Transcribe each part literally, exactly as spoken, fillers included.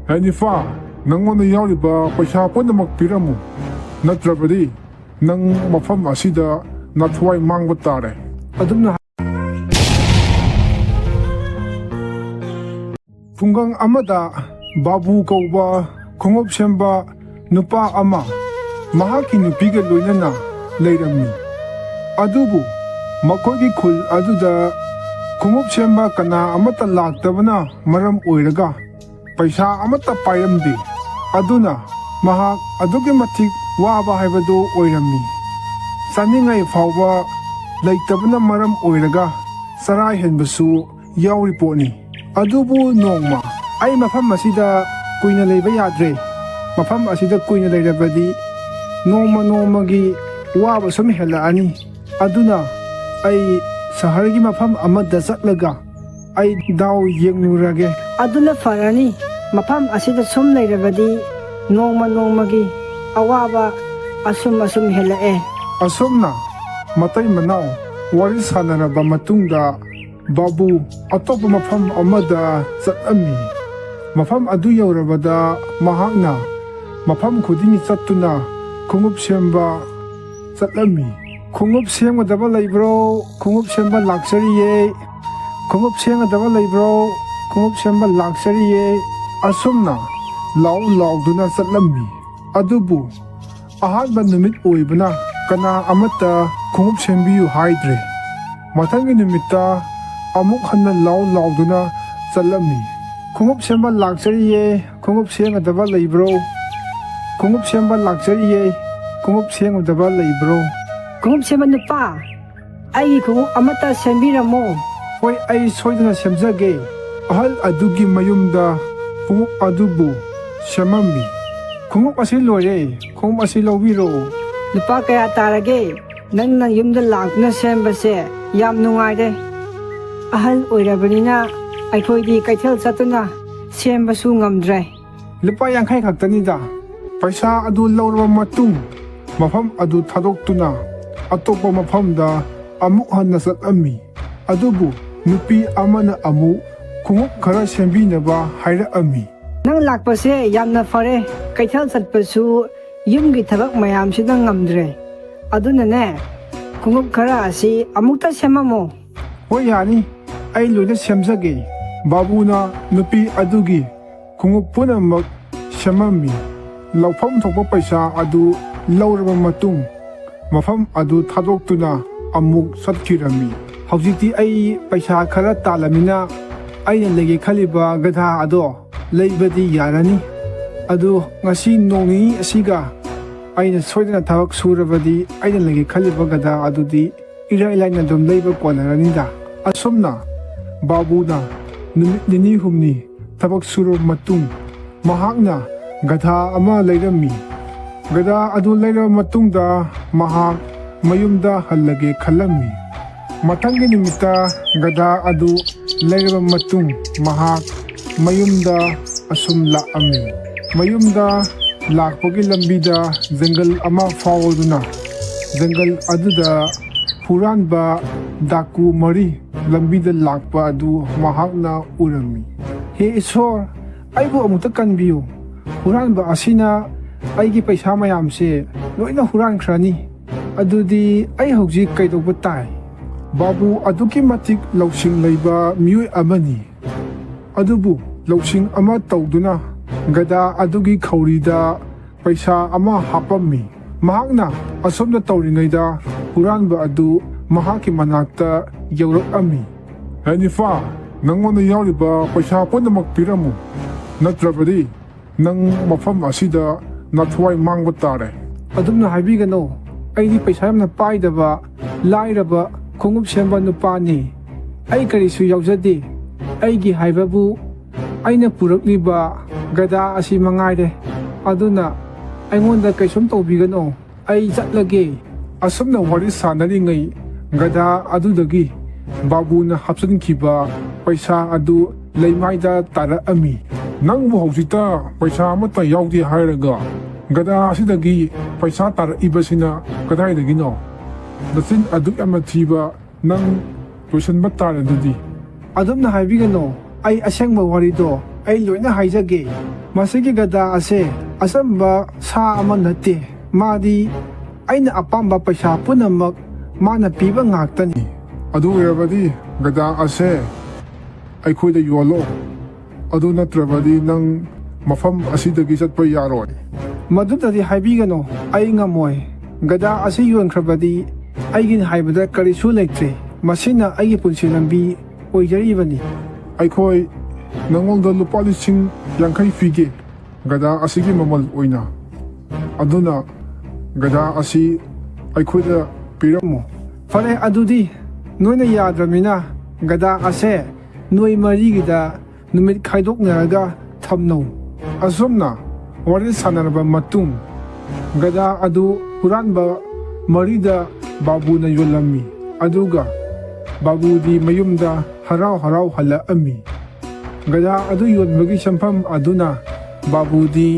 ꯂꯥꯏꯅꯤꯐꯥ, ꯅꯪꯉꯣꯟꯗ ꯌꯥꯎꯔꯤꯕ ꯄꯩꯁꯥ ꯄꯨꯝꯅꯃꯛ ꯄꯤꯔꯝꯃꯨ, ꯅꯠꯇ꯭ꯔꯕꯗꯤ ꯅꯪ ꯃꯐꯝ ꯑꯁꯤꯗ ꯅꯊ꯭ꯋꯥꯏ ꯃꯥꯡꯕ ꯇꯥꯔꯦ꯫ ꯑꯗꯨꯝꯅ ꯈꯨꯡꯒꯪ ꯑꯃꯗ ꯕꯥꯕꯨ ꯀꯧꯕ ꯈꯣꯡꯎꯞ ꯁꯦꯝꯕ ꯅꯨꯄꯥ ꯑꯃ ꯃꯍꯥꯛꯀꯤ ꯅꯨꯄꯤꯒ ꯂꯣꯏꯅꯅ ꯂꯩꯔꯝꯃꯤ꯫ ꯑꯗꯨꯕꯨ ꯃꯈꯣꯏꯒꯤ ꯈꯨꯜ ꯑꯗꯨꯗ ꯈꯣꯡꯎꯞ ꯁꯦꯝꯕ ꯀꯅꯥ ꯑꯃꯠꯇ ꯂꯥꯛꯇꯕꯅ ꯃꯔꯝ ꯑꯣꯏꯔꯒ ꯄꯩꯁꯥ ꯑꯃꯠꯇ ꯄꯥꯏꯔꯝꯗꯦ꯫ ꯑꯗꯨꯅ ꯃꯍꯥꯛ ꯑꯗꯨꯛꯀꯤ ꯃꯇꯤꯛ ꯋꯥꯕ ꯍꯥꯏꯕꯗꯨ ꯑꯣꯏꯔꯝꯃꯤ꯫ ꯆꯥꯅꯤꯡꯉꯥꯏ ꯐꯥꯎꯕ ꯂꯩꯇꯕꯅ ꯃꯔꯝ ꯑꯣꯏꯔꯒ ꯆꯔꯥ ꯍꯦꯟꯕꯁꯨ ꯌꯥꯎꯔꯤ ꯄꯣꯠꯅꯤ꯫ ꯑꯗꯨꯕꯨ ꯅꯣꯡꯃ ꯑꯩ ꯃꯐꯝ ꯑꯁꯤꯗ ꯀꯨꯏꯅ ꯂꯩꯕ ꯌꯥꯗ꯭ꯔꯦ꯫ ꯃꯐꯝ ꯑꯁꯤꯗ ꯀꯨꯏꯅ ꯂꯩꯔꯕꯗꯤ ꯅꯣꯡꯃ ꯅꯣꯡꯃꯒꯤ ꯋꯥꯕ ꯁꯨꯝ ꯍꯦꯜꯂꯛꯑꯅꯤ꯫ ꯑꯗꯨꯅ ꯑꯩ ꯁꯍꯔꯒꯤ ꯃꯐꯝ ꯑꯃꯗ ꯆꯠꯂꯒ ꯑꯩ ꯗꯥꯎ ꯌꯦꯡꯂꯨꯔꯒꯦ꯫ ꯑꯗꯨꯅ ꯐꯔꯅꯤ꯫ ꯃꯐꯝ ꯑꯁꯤꯗ ꯁꯨꯝ ꯂꯩꯔꯕꯗꯤ ꯅꯣꯡꯃ ꯅꯣꯡꯃꯒꯤ ꯑꯋꯥꯕ ꯑꯁꯨꯝ ꯑꯁꯨꯝ ꯍꯦꯜꯂꯛꯑꯦ꯫ ꯑꯁꯨꯝꯅ ꯃꯇꯩ ꯃꯅꯥꯎ ꯋꯥꯔꯤ ꯁꯥꯟꯅꯔꯕ ꯃꯇꯨꯡꯗ ꯕꯥꯕꯨ ꯑꯇꯣꯞꯄ ꯃꯐꯝ ꯑꯃꯗ ꯆꯠꯂꯝꯃꯤ꯫ ꯃꯐꯝ ꯑꯗꯨ ꯌꯧꯔꯕꯗ ꯃꯍꯥꯛꯅ ꯃꯐꯝ ꯈꯨꯗꯤꯡꯒꯤ ꯆꯠꯇꯨꯅ ꯈꯣꯡꯎꯞ ꯁꯦꯝꯕ ꯆꯠꯂꯝꯃꯤ꯫ "ꯈꯣꯡꯎꯞ ꯁꯦꯝꯒꯗꯕ ꯂꯩꯕ꯭ꯔꯣ? ꯈꯣꯡꯎꯞ ꯁꯦꯝꯕ ꯂꯥꯛꯆꯔꯤꯌꯦ꯫ ꯈꯣꯡꯎꯞ ꯁꯦꯝꯒꯗꯕ ꯂꯩꯕ꯭ꯔꯣ? ꯈꯣꯡꯎꯞ ꯁꯦꯝꯕ ꯂꯥꯛꯆꯔꯤꯌꯦ꯫" ꯑꯁꯨꯝꯅ ꯂꯥꯎ ꯂꯥꯎꯗꯨꯅ ꯆꯠꯂꯝꯃꯤ꯫ ꯑꯗꯨꯕꯨ ꯑꯍꯥꯟꯕ ꯅꯨꯃꯤꯠ ꯑꯣꯏꯕꯅ ꯀꯅꯥ ꯑꯃꯠꯇ ꯈꯣꯡꯎꯞ ꯁꯦꯝꯕꯤꯌꯨ ꯍꯥꯏꯗ꯭ꯔꯦ꯫ ꯃꯊꯪꯒꯤ ꯅꯨꯃꯤꯠꯇ ꯑꯃꯨꯛ ꯍꯟꯅ ꯂꯥꯎ ꯂꯥꯎꯗꯨꯅ ꯆꯠꯂꯝꯃꯤ꯫ "ꯈꯣꯡꯎꯞ ꯁꯦꯝꯕ ꯂꯥꯛꯆꯔꯤꯌꯦ, ꯈꯣꯡꯎꯞ ꯁꯦꯝꯒꯗꯕ ꯂꯩꯕ꯭ꯔꯣ? ꯈꯣꯡꯎꯞ ꯁꯦꯝꯕ ꯂꯥꯛꯆꯔꯤꯌꯦ, ꯈꯣꯡꯎꯞ ꯁꯦꯝꯒꯗꯕ ꯂꯩꯕ꯭ꯔꯣ?" "ꯈꯣꯡꯎꯞ ꯁꯦꯝꯕ ꯅꯨꯄꯥ, ꯑꯩꯒꯤ ꯈꯣꯡꯎꯞ ꯑꯃꯠꯇ ꯁꯦꯝꯕꯤꯔꯝꯃꯣ꯫" "ꯍꯣꯏ, ꯑꯩ ꯁꯣꯏꯗꯅ ꯁꯦꯝꯖꯒꯦ꯫" ꯑꯍꯜ ꯑꯗꯨꯒꯤ ꯃꯌꯨꯝꯗ ꯈꯣꯡꯎꯞ ꯑꯗꯨꯕꯨ ꯁꯦꯝꯃꯝꯃꯤ꯫ "ꯈꯣꯡꯎꯞ ꯑꯁꯤ ꯂꯣꯏꯔꯦ, ꯈꯣꯡꯎꯞ ꯑꯁꯤ ꯂꯧꯕꯤꯔꯣ꯫" "ꯂꯨꯄꯥ ꯀꯌꯥ ꯇꯥꯔꯒꯦ?" "ꯅꯪꯅ ꯌꯨꯝꯗ ꯂꯥꯛꯇꯨꯅ ꯁꯦꯝꯕꯁꯦ ꯌꯥꯝ ꯅꯨꯡꯉꯥꯏꯔꯦ꯫ ꯑꯍꯜ ꯑꯣꯏꯔꯕꯅꯤꯅ ꯑꯩꯈꯣꯏꯗꯤ ꯀꯩꯊꯦꯜ ꯆꯠꯇꯨꯅ ꯁꯦꯝꯕꯁꯨ ꯉꯝꯗ꯭ꯔꯦ꯫" "ꯂꯨꯄꯥ ꯌꯥꯡꯈꯩ ꯈꯛꯇꯅꯤꯗ꯫" ꯄꯩꯁꯥ ꯑꯗꯨ ꯂꯧꯔꯕ ꯃꯇꯨꯡ ꯃꯐꯝ ꯑꯗꯨ ꯊꯥꯗꯣꯛꯇꯨꯅ ꯑꯇꯣꯞꯄ ꯃꯐꯝꯗ ꯑꯃꯨꯛ ꯍꯟꯅ ꯆꯠꯂꯝꯃꯤ꯫ ꯑꯗꯨꯕꯨ ꯅꯨꯄꯤ ꯑꯃꯅ ꯑꯃꯨꯛ ꯈꯣꯡꯎꯞ ꯈꯔ ꯁꯦꯝꯕꯤꯅꯕ ꯍꯥꯏꯔꯛꯑꯝꯃꯤ꯫ ꯅꯪ ꯂꯥꯛꯄꯁꯦ ꯌꯥꯝꯅ ꯐꯔꯦ꯫ ꯀꯩꯊꯦꯜ ꯆꯠꯄꯁꯨ ꯌꯨꯝꯒꯤ ꯊꯕꯛ ꯃꯌꯥꯝꯁꯤꯅ ꯉꯝꯗ꯭ꯔꯦ꯫ ꯑꯗꯨꯅꯅꯦ, ꯈꯣꯡꯎꯞ ꯈꯔ ꯑꯁꯤ ꯑꯃꯨꯛꯇ ꯁꯦꯝꯃꯝꯃꯣ꯫ ꯍꯣꯏ, ꯌꯥꯅꯤ꯫ ꯑꯩ ꯂꯣꯏꯅ ꯁꯦꯝꯖꯒꯦ꯫ ꯕꯥꯕꯨꯅ ꯅꯨꯄꯤ ꯑꯗꯨꯒꯤ ꯈꯣꯡꯎꯞ ꯄꯨꯝꯅꯃꯛ ꯁꯦꯝꯃꯝꯃꯤ꯫ ꯂꯧꯐꯝ ꯊꯣꯛꯄ ꯄꯩꯁꯥ ꯑꯗꯨ ꯂꯧꯔꯕ ꯃꯇꯨꯡ, ꯃꯐꯝ ꯑꯗꯨ ꯊꯥꯗꯣꯛꯇꯨꯅ ꯑꯃꯨꯛ ꯆꯠꯈꯤꯔꯝꯃꯤ꯫ ꯍꯧꯖꯤꯛꯇꯤ ꯑꯩ ꯄꯩꯁꯥ ꯈꯔ ꯇꯥꯜꯂꯃꯤꯅ, ꯑꯩꯅ ꯂꯩꯒꯦ ꯈꯜꯂꯤꯕ ꯒꯙꯥ ꯑꯗꯣ ꯂꯩꯕꯗꯤ ꯌꯥꯔꯅꯤ꯫ ꯑꯗꯨ ꯉꯁꯤ ꯅꯣꯡ ꯅꯤꯅꯤ ꯑꯁꯤꯒ ꯑꯩꯅ ꯁꯣꯏꯗꯅ ꯊꯕꯛ ꯁꯨꯔꯕꯗꯤ, ꯑꯩꯅ ꯂꯩꯒꯦ ꯈꯜꯂꯤꯕ ꯒꯙꯥ ꯑꯗꯨꯗꯤ ꯏꯔꯥꯏ ꯂꯥꯏꯅ ꯑꯗꯨꯝ ꯂꯩꯕ ꯀꯣꯟꯅꯔꯅꯤꯗ꯫ ꯑꯁꯨꯝꯅ ꯕꯥꯕꯨꯅ ꯅꯨꯃꯤꯠ ꯅꯤꯅꯤ ꯍꯨꯝꯅꯤ ꯊꯕꯛ ꯁꯨꯔꯕ ꯃꯇꯨꯡ, ꯃꯍꯥꯛꯅ ꯒꯙꯥ ꯑꯃ ꯂꯩꯔꯝꯃꯤ꯫ ꯒꯙꯥ ꯑꯗꯨ ꯂꯩꯔꯕ ꯃꯇꯨꯡꯗ, ꯃꯍꯥꯛ ꯃꯌꯨꯝꯗ ꯍꯜꯂꯒꯦ ꯈꯜꯂꯝꯃꯤ꯫ ꯃꯊꯪꯒꯤ ꯅꯨꯃꯤꯠꯇ ꯒꯙꯥ ꯑꯗꯨ ꯂꯩꯔꯕ ꯃꯇꯨꯡ, ꯃꯍꯥꯛ ꯃꯌꯨꯝꯗ ꯑꯁꯨꯝ ꯂꯥꯛꯑꯝꯃꯤ꯫ ꯃꯌꯨꯝꯗ ꯂꯥꯛꯄꯒꯤ ꯂꯝꯕꯤꯗ ꯖꯪꯒꯜ ꯑꯃ ꯐꯥꯎꯗꯨꯅ, ꯖꯪꯒꯜ ꯑꯗꯨꯗ ꯍꯨꯔꯥꯟꯕ ꯗꯥꯀꯨ ꯃꯔꯤ ꯂꯝꯕꯤꯗ ꯂꯥꯛꯄ ꯑꯗꯨ ꯃꯍꯥꯛꯅ ꯎꯔꯝꯃꯤ꯫ "ꯍꯦ ꯏꯁꯣꯔ, ꯑꯩꯕꯨ ꯑꯃꯨꯛꯇ ꯀꯟꯕꯤꯌꯨ꯫ ꯍꯨꯔꯥꯟꯕ ꯑꯁꯤꯅ ꯑꯩꯒꯤ ꯄꯩꯁꯥ ꯃꯌꯥꯝꯁꯦ ꯂꯣꯏꯅ ꯍꯨꯔꯥꯟꯈ꯭ꯔꯅꯤ꯫ ꯑꯗꯨꯗꯤ ꯑꯩ ꯍꯧꯖꯤꯛ ꯀꯩꯗꯧꯕ ꯇꯥꯏ?" ꯕꯥꯕꯨ ꯑꯗꯨꯛꯀꯤ ꯃꯇꯤꯛ ꯂꯧꯁꯤꯡ ꯂꯩꯕ ꯃꯤꯑꯣꯏ ꯑꯃꯅꯤ꯫ ꯑꯗꯨꯕꯨ ꯂꯧꯁꯤꯡ ꯑꯃ ꯇꯧꯗꯨꯅ ꯒꯙꯥ ꯑꯗꯨꯒꯤ ꯈꯧꯔꯤꯗ ꯄꯩꯁꯥ ꯑꯃ ꯍꯥꯞꯄꯝꯃꯤ꯫ ꯃꯍꯥꯛꯅ ꯑꯁꯨꯝꯅ ꯇꯧꯔꯤꯉꯩꯗ ꯍꯨꯔꯥꯟꯕ ꯑꯗꯨ ꯃꯍꯥꯛꯀꯤ ꯃꯅꯥꯛꯇ ꯌꯧꯔꯛꯑꯝꯃꯤ꯫ "ꯍꯦꯅꯤꯐꯥ, ꯅꯪꯉꯣꯟꯗ ꯌꯥꯎꯔꯤꯕ ꯄꯩꯁꯥ ꯄꯨꯝꯅꯃꯛ ꯄꯤꯔꯝꯃꯨ, ꯅꯠꯇ꯭ꯔꯕꯗꯤ ꯅꯪ ꯃꯐꯝ ꯑꯁꯤꯗ ꯅꯊ꯭ꯋꯥꯏ ꯃꯥꯡꯕ ꯇꯥꯔꯦ꯫" "ꯑꯗꯨꯝꯅ ꯍꯥꯏꯕꯤꯒꯅꯨ꯫ ꯑꯩꯗꯤ ꯄꯩꯁꯥ ꯌꯥꯝꯅ ꯄꯥꯏꯗꯕ, ꯂꯥꯏꯔꯕ, ꯈꯣꯡꯎꯞ ꯁꯦꯝꯕ ꯅꯨꯄꯥꯅꯤ꯫ ꯑꯩ ꯀꯔꯤꯁꯨ ꯌꯥꯎꯖꯗꯦ꯫ ꯑꯩꯒꯤ ꯍꯥꯏꯕꯕꯨ ꯑꯩꯅ ꯄꯨꯔꯛꯂꯤꯕ ꯒꯙꯥ ꯑꯁꯤ ꯃꯉꯥꯏꯔꯦ꯫ ꯑꯗꯨꯅ ꯑꯩꯉꯣꯟꯗ ꯀꯩꯁꯨꯝ ꯇꯧꯕꯤꯒꯅꯨ꯫ ꯑꯩ ꯆꯠꯂꯒꯦ꯫" ꯑꯁꯨꯝꯅ ꯋꯥꯔꯤ ꯁꯥꯟꯅꯔꯤꯉꯩ, ꯒꯙꯥ ꯑꯗꯨꯗꯒꯤ ꯕꯥꯕꯨꯅ ꯍꯥꯞꯆꯤꯟꯈꯤꯕ ꯄꯩꯁꯥ ꯑꯗꯨ ꯂꯩꯃꯥꯏꯗ ꯇꯥꯔꯛꯑꯝꯃꯤ꯫ "ꯅꯪꯕꯨ ꯍꯧꯖꯤꯛꯇ ꯄꯩꯁꯥ ꯑꯃꯠꯇ ꯌꯥꯎꯗꯦ ꯍꯥꯏꯔꯒ, ꯒꯙꯥ ꯑꯁꯤꯗꯒꯤ ꯄꯩꯁꯥ ꯇꯥꯔꯛꯏꯕꯁꯤꯅ ꯀꯗꯥꯏꯗꯒꯤꯅꯣ? ꯅꯆꯤꯟ ꯑꯗꯨꯛ ꯌꯥꯝꯅ ꯊꯤꯕ ꯅꯪ ꯂꯣꯏꯁꯤꯟꯕ ꯇꯥꯔꯦ ꯑꯗꯨꯗꯤ꯫" "ꯑꯗꯨꯝꯅ ꯍꯥꯏꯕꯤꯒꯅꯨ꯫ ꯑꯩ ꯑꯁꯦꯡꯕ ꯋꯥꯔꯤꯗꯣ ꯑꯩ ꯂꯣꯏꯅ ꯍꯥꯏꯖꯒꯦ꯫ ꯃꯁꯤꯒꯤ ꯒꯙꯥ ꯑꯁꯦ ꯑꯆꯝꯕ ꯁꯥ ꯑꯃ ꯅꯠꯇꯦ꯫ ꯃꯥꯗꯤ ꯑꯩꯅ ꯑꯄꯥꯝꯕ ꯄꯩꯁꯥ ꯄꯨꯝꯅꯃꯛ ꯃꯥꯅ ꯄꯤꯕ ꯉꯥꯛꯇꯅꯤ꯫ ꯑꯗꯨ ꯑꯣꯏꯔꯕꯗꯤ ꯒꯙꯥ ꯑꯁꯦ ꯑꯩꯈꯣꯏꯗ ꯌꯣꯜꯂꯣ꯫ ꯑꯗꯨ ꯅꯠꯇ꯭ꯔꯕꯗꯤ ꯅꯪ ꯃꯐꯝ ꯑꯁꯤꯗꯒꯤ ꯆꯠꯄ ꯌꯥꯔꯣꯏ꯫ ꯃꯗꯨꯗꯗꯤ ꯍꯥꯏꯕꯤꯒꯅꯨ, ꯑꯩ ꯉꯝꯃꯣꯏ꯫ ꯒꯙꯥ ꯑꯁꯤ ꯌꯣꯟꯈ꯭ꯔꯕꯗꯤ ꯑꯩꯒꯤꯅꯤ ꯍꯥꯏꯕꯗ ꯀꯔꯤꯁꯨ ꯂꯩꯇ꯭ꯔꯦ꯫ ꯃꯁꯤꯅ ꯑꯩꯒꯤ ꯄꯨꯟꯁꯤ ꯂꯝꯕꯤ ꯑꯣꯏꯖꯔꯤꯕꯅꯤ꯫ ꯑꯩꯈꯣꯏ ꯅꯉꯣꯟꯗ ꯂꯨꯄꯥ ꯂꯤꯁꯤꯡ ꯌꯥꯡꯈꯩ ꯄꯤꯒꯦ, ꯒꯙꯥ ꯑꯁꯤꯒꯤ ꯃꯃꯜ ꯑꯣꯏꯅ꯫ ꯑꯗꯨꯅ ꯒꯙꯥ ꯑꯁꯤ ꯑꯩꯈꯣꯏꯗ ꯄꯤꯔꯝꯃꯨ꯫ ꯐꯔꯦ, ꯑꯗꯨꯗꯤ ꯅꯣꯏꯅ ꯌꯥꯗ꯭ꯔꯕꯅꯤꯅ ꯒꯙꯥ ꯑꯁꯦ ꯅꯣꯏ ꯃꯔꯤꯒꯤꯗ ꯅꯨꯃꯤꯠ ꯈꯥꯏꯗꯣꯛꯅꯔꯒ ꯊꯝꯅꯧ꯫ ꯑꯁꯨꯝꯅ ꯋꯥꯔꯤ ꯁꯥꯟꯅꯔꯕ ꯃꯇꯨꯡ, ꯒꯙꯥ ꯑꯗꯨ ꯍꯨꯔꯥꯟꯕ ꯃꯔꯤꯗ ꯕꯥꯕꯨꯅ ꯌꯣꯜꯂꯝꯃꯤ, ꯑꯗꯨꯒ ꯕꯥꯕꯨꯗꯤ ꯃꯌꯨꯝꯗ ꯍꯔꯥꯎ ꯍꯔꯥꯎ ꯍꯜꯂꯛꯑꯝꯃꯤ꯫ ꯒꯙꯥ ꯑꯗꯨ ꯌꯣꯟꯕꯒꯤ ꯁꯦꯟꯐꯝ ꯑꯗꯨꯅ ꯕꯥꯕꯨꯗꯤ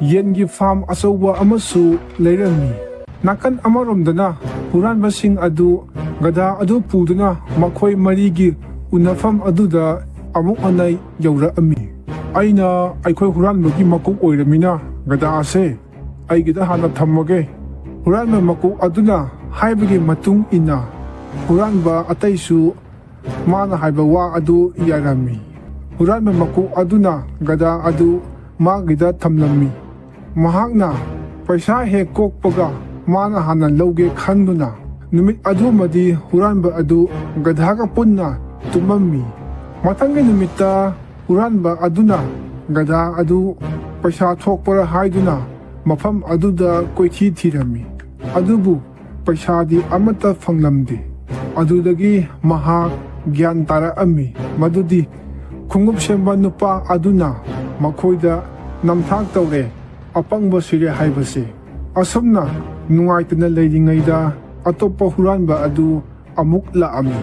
ꯌꯦꯟꯒꯤ ꯐꯥꯔꯝ ꯑꯆꯧꯕ ꯑꯃꯁꯨ ꯂꯩꯔꯝꯃꯤ꯫ ꯅꯥꯀꯟ ꯑꯃꯔꯣꯝꯗꯅ ꯍꯨꯔꯥꯟꯕꯁꯤꯡ ꯑꯗꯨ ꯒꯙꯥ ꯑꯗꯨ ꯄꯨꯗꯨꯅ ꯃꯈꯣꯏ ꯃꯔꯤꯒꯤ ꯎꯅꯐꯝ ꯑꯗꯨꯗ ꯑꯃꯨꯛ ꯍꯟꯅ ꯌꯧꯔꯛꯑꯝꯃꯤ꯫ ꯑꯩꯅ ꯑꯩꯈꯣꯏ ꯍꯨꯔꯥꯟꯕꯒꯤ ꯃꯀꯣꯛ ꯑꯣꯏꯔꯃꯤꯅ ꯒꯙꯥ ꯑꯁꯦ ꯑꯩꯒꯤꯗ ꯍꯥꯟꯅ ꯊꯝꯃꯒꯦ꯫ ꯍꯨꯔꯥꯟꯕ ꯃꯀꯣꯛ ꯑꯗꯨꯅ ꯍꯥꯏꯕꯒꯤ ꯃꯇꯨꯡ ꯏꯟꯅ ꯍꯨꯔꯥꯟꯕ ꯑꯇꯩꯁꯨ ꯃꯥꯅ ꯍꯥꯏꯕ ꯋꯥ ꯑꯗꯨ ꯌꯥꯔꯝꯃꯤ꯫ ꯍꯨꯔꯥꯟꯕ ꯃꯀꯣꯛ ꯑꯗꯨꯅ ꯒꯙꯥ ꯑꯗꯨ ꯃꯥꯒꯤꯗ ꯊꯝꯂꯝꯃꯤ꯫ ꯃꯍꯥꯛꯅ ꯄꯩꯁꯥ ꯍꯦꯛ ꯀꯣꯛꯄꯒ ꯃꯥꯅ ꯍꯥꯟꯅ ꯂꯧꯒꯦ ꯈꯟꯗꯨꯅ ꯅꯨꯃꯤꯠ ꯑꯗꯨꯃꯗꯤ ꯍꯨꯔꯥꯟꯕ ꯑꯗꯨ ꯒꯙꯥꯒ ꯄꯨꯟꯅ ꯇꯨꯝꯃꯝꯃꯤ꯫ ꯃꯊꯪꯒꯤ ꯅꯨꯃꯤꯠꯇ ꯍꯨꯔꯥꯟꯕ ꯑꯗꯨꯅ ꯒꯙꯥ ꯑꯗꯨ ꯄꯩꯁꯥ ꯊꯣꯛꯄ꯭ꯔꯥ ꯍꯥꯏꯗꯨꯅ ꯃꯐꯝ ꯑꯗꯨꯗ ꯀꯣꯏꯊꯤ ꯊꯤꯔꯝꯃꯤ꯫ ꯑꯗꯨꯕꯨ ꯄꯩꯁꯥꯗꯤ ꯑꯃꯠꯇ ꯐꯪꯂꯝꯗꯦ꯫ ꯑꯗꯨꯗꯒꯤ ꯃꯍꯥꯛ ꯒ꯭ꯌꯥꯟ ꯇꯥꯔꯛꯑꯝꯃꯤ ꯃꯗꯨꯗꯤ ꯈꯣꯡꯎꯞ ꯁꯦꯝꯕ ꯅꯨꯄꯥ ꯑꯗꯨꯅ ꯃꯈꯣꯏꯗ ꯅꯝꯊꯥꯛ ꯇꯧꯔꯦ, ꯑꯄꯪꯕ ꯁꯤꯔꯦ ꯍꯥꯏꯕꯁꯦ꯫ ꯑꯁꯨꯝꯅ ꯅꯨꯡꯉꯥꯏꯇꯅ ꯂꯩꯔꯤꯉꯩꯗ ꯑꯇꯣꯞꯄ ꯍꯨꯔꯥꯟꯕ ꯑꯗꯨ ꯑꯃꯨꯛ ꯂꯥꯛꯑꯝꯃꯤ꯫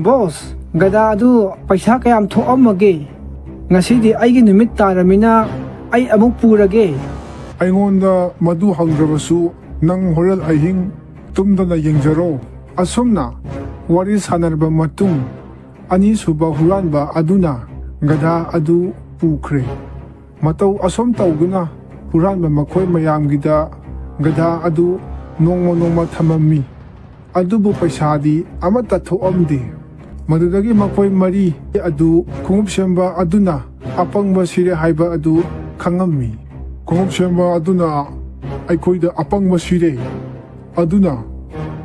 ꯕꯣꯁ, ꯒꯙꯥ ꯑꯗꯨ ꯄꯩꯁꯥ ꯀꯌꯥꯝ ꯊꯣꯛꯑꯝꯃꯒꯦ? ꯉꯁꯤꯗꯤ ꯑꯩꯒꯤ ꯅꯨꯃꯤꯠ ꯇꯥꯔꯃꯤꯅ ꯑꯩ ꯑꯃꯨꯛ ꯄꯨꯔꯒꯦ꯫ ꯑꯩꯉꯣꯟꯗ ꯃꯗꯨ ꯍꯪꯗ꯭ꯔꯕꯁꯨ ꯅꯪ ꯍꯣꯔꯦꯟ ꯑꯍꯤꯡ ꯇꯨꯝꯗꯅ ꯌꯦꯡꯖꯔꯣ꯫ ꯑꯁꯨꯝꯅ ꯋꯥꯔꯤ ꯁꯥꯟꯅꯔꯕ ꯃꯇꯨꯡ ꯑꯅꯤꯁꯨꯕ ꯍꯨꯔꯥꯟꯕ ꯑꯗꯨꯅ ꯒꯙꯥ ꯑꯗꯨ ꯄꯨꯈ꯭ꯔꯦ꯫ ꯃꯇꯧ ꯑꯁꯨꯝ ꯇꯧꯗꯨꯅ ꯍꯨꯔꯥꯟꯕ ꯃꯈꯣꯏ ꯃꯌꯥꯝꯒꯤꯗ ꯒꯙꯥ ꯑꯗꯨ ꯅꯣꯡꯃ ꯅꯣꯡꯃ ꯊꯝꯃꯝꯃꯤ꯫ ꯑꯗꯨꯕꯨ ꯄꯩꯁꯥꯗꯤ ꯑꯃꯠꯇ ꯊꯣꯛꯑꯝꯗꯦ꯫ ꯃꯗꯨꯗꯒꯤ ꯃꯈꯣꯏ ꯃꯔꯤ ꯑꯗꯨ ꯈꯣꯡꯎꯞ ꯁꯦꯝꯕ ꯑꯗꯨꯅ ꯑꯄꯪꯕ ꯁꯤꯔꯦ ꯍꯥꯏꯕ ꯑꯗꯨ ꯈꯪꯉꯝꯃꯤ꯫ ꯈꯣꯡꯎꯞ ꯁꯦꯝꯕ ꯑꯗꯨꯅ ꯑꯩꯈꯣꯏꯗ ꯑꯄꯪꯕ ꯁꯤꯔꯦ꯫ ꯑꯗꯨꯅ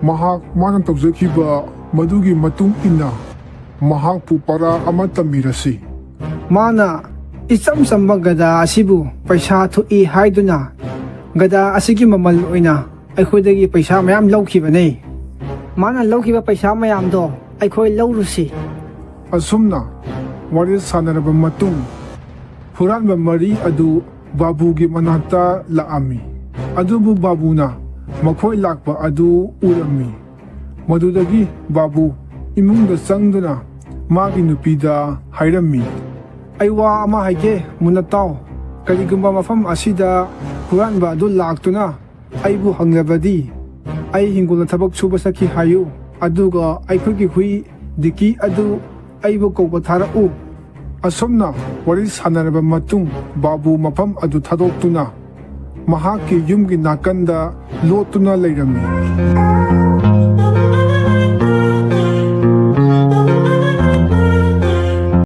ꯃꯍꯥꯛ ꯃꯥꯅ ꯇꯧꯖꯈꯤꯕ ꯃꯗꯨꯒꯤ ꯃꯇꯨꯡ ꯏꯟꯅ ꯃꯍꯥꯛꯄꯨ ꯄꯔꯥ ꯑꯃ ꯇꯝꯕꯤꯔꯁꯤ꯫ ꯃꯥꯅ ꯏꯆꯝ ꯆꯝꯕ ꯒꯙꯥ ꯑꯁꯤꯕꯨ ꯄꯩꯁꯥ ꯊꯣꯛꯏ ꯍꯥꯏꯗꯨꯅ ꯒꯙꯥ ꯑꯁꯤꯒꯤ ꯃꯃꯜ ꯑꯣꯏꯅ ꯑꯩꯈꯣꯏꯗꯒꯤ ꯄꯩꯁꯥ ꯃꯌꯥꯝ ꯂꯧꯈꯤꯕꯅꯦ꯫ ꯃꯥꯅ ꯂꯧꯈꯤꯕ ꯄꯩꯁꯥ ꯃꯌꯥꯝꯗꯣ ꯑꯩꯈꯣꯏ ꯂꯧꯔꯨꯁꯤ꯫ ꯑꯁꯨꯝꯅ ꯋꯥꯔꯤ ꯁꯥꯟꯅꯔꯕ ꯃꯇꯨꯡ ꯍꯨꯔꯥꯟꯕ ꯃꯔꯤ ꯑꯗꯨ ꯕꯥꯕꯨꯒꯤ ꯃꯅꯥꯛꯇ ꯂꯥꯛꯑꯝꯃꯤ꯫ ꯑꯗꯨꯕꯨ ꯕꯥꯕꯨꯅ ꯃꯈꯣꯏ ꯂꯥꯛꯄ ꯑꯗꯨ ꯎꯔꯝꯃꯤ꯫ ꯃꯗꯨꯗꯒꯤ ꯕꯥꯕꯨ ꯏꯃꯨꯡꯗ ꯆꯪꯗꯨꯅ ꯃꯥꯒꯤ ꯅꯨꯄꯤꯗ ꯍꯥꯏꯔꯝꯃꯤ, "ꯑꯩ ꯋꯥ ꯑꯃ ꯍꯥꯏꯒꯦ, ꯃꯨꯟꯅ ꯇꯥꯎ꯫ ꯀꯔꯤꯒꯨꯝꯕ ꯃꯐꯝ ꯑꯁꯤꯗ ꯍꯨꯔꯥꯟꯕ ꯑꯗꯨ ꯂꯥꯛꯇꯨꯅ ꯑꯩꯕꯨ ꯍꯪꯂꯕꯗꯤ, ꯑꯩ ꯍꯤꯡꯒꯣꯜꯗ ꯊꯕꯛ ꯁꯨꯕ ꯆꯠꯈꯤ ꯍꯥꯏꯌꯨ, ꯑꯗꯨꯒ ꯑꯩꯈꯣꯏꯒꯤ ꯍꯨꯏ ꯗꯤꯀꯤ ꯑꯗꯨ ꯑꯩꯕꯨ ꯀꯧꯕ ꯊꯥꯔꯛꯎ꯫" ꯑꯁꯨꯝꯅ ꯋꯥꯔꯤ ꯁꯥꯟꯅꯔꯕ ꯃꯇꯨꯡ ꯕꯥꯕꯨ ꯃꯐꯝ ꯑꯗꯨ ꯊꯥꯗꯣꯛꯇꯨꯅ ꯃꯍꯥꯛꯀꯤ ꯌꯨꯝꯒꯤ ꯅꯥꯀꯟꯗ ꯂꯣꯠꯇꯨꯅ ꯂꯩꯔꯝꯃꯤ꯫